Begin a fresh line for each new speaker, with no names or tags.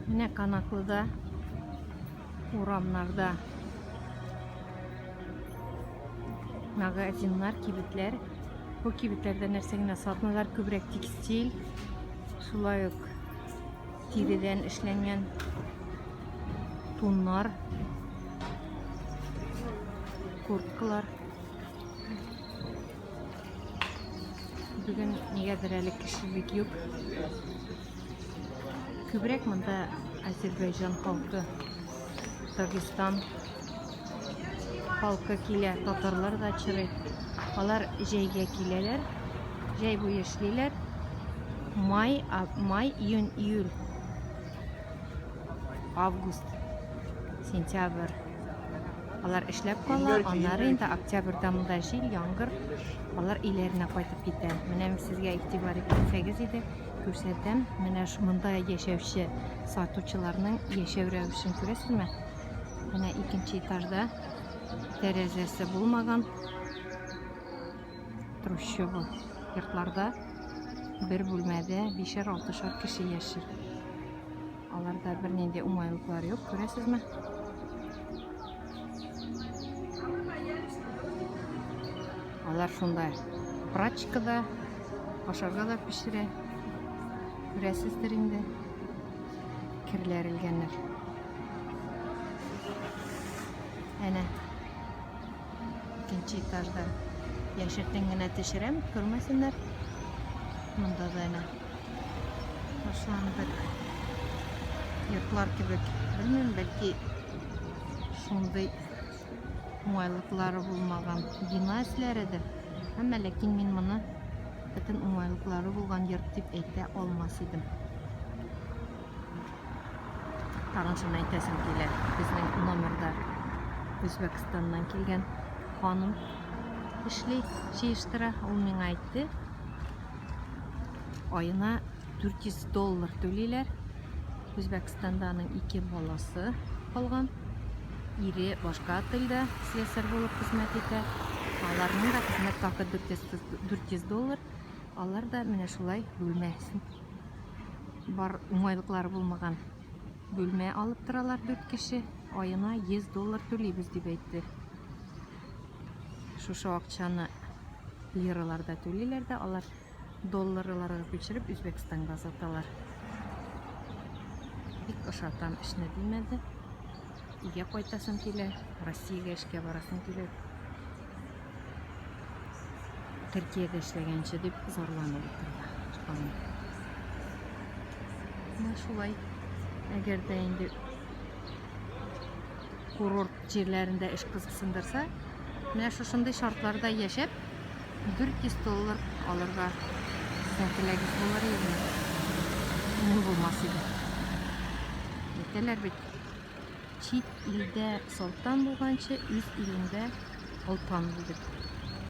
Менә Канаклыда урамнарда магазиннар, кибетләр. Бу кибетләрдә нәрсә генә сатмыйлар, күбрәк текстиль, шулай ук тиредән эшләнгән туннар, курткалар. Бүген нигәдер әле кеше бик юк. Күбрәк монда Азербайҗан халкы, Дагестан халкы килә, татарлар да очрый. Алар җәйгә киләләр, җәй буе эшлиләр. Май, май, июнь, июль, август, сентябрь. Алар эшләп кала, аннары инде октябрьдә монда җил, яңгыр, алар өйләренә кайтып китә. Менә мин сезгә игътибар итсәгез иде, күрсәтәм. Менә монда яшәүче сатучыларның яшәү рәвешен күрәсезме? Менә икенче этажда тәрәзәсе булмаган трущоба йортларда бер бүлмәдә бишәр-алтышар кеше яши. Аларда бернинди уңайлыклар юк, күрәсезме? Алар шунда прачкада, ашарга да пешерә. Күрәсездер инде. Керләр элгәннәр. Әнә. Икенче этажда яшертен генә төшерәм, күрмәсеннәр. Монда да әнә ташландык йортлар кебек. Белмим, бәлки шундый уңайлыклары булмаган бина эшләредер. Әмма ләкин мин моны бөтен уңайлыклары булган йорт дип әйтә алмас идем. Тагын шуны әйтәсем килә, безнең номерда Үзбәкстаннан килгән ханым эшли, җыештыра. Ул миңа әйтте, аена 400 доллар түлиләр. Үзбәкстанда аның ике баласы калган. Ире башка отельдә слесарь булып хезмәт итә. Аларның да хезмәт хакы 400 доллар. Алар да менә шулай бүлмәсен бар уңайлыклары булмаган бүлмә алып торалар дүрт кеше. Аена 100 доллар түлибез дип әйтте. Шушы акчаны лираларда түлиләр дә, алар долларларга күчереп Үзбәкстанга саталар. Бик ошатам эшне димәде. Өйгә кайтасым килә, Россиягә эшкә барасым килә. Төркиядә эшләгәнче дип зарланып утырды ханым. Менә шулай. Әгәр дә инде курорт җирләрендә эш кызыксындырса, менә шушындый шартларда яшәп, 400 доллар алырга сезнең теләгегез булыр идеме? Минем булмас иде. Әйтәләр бит, чит илдә солтан булганчы, үз илеңдә олтан бул дип.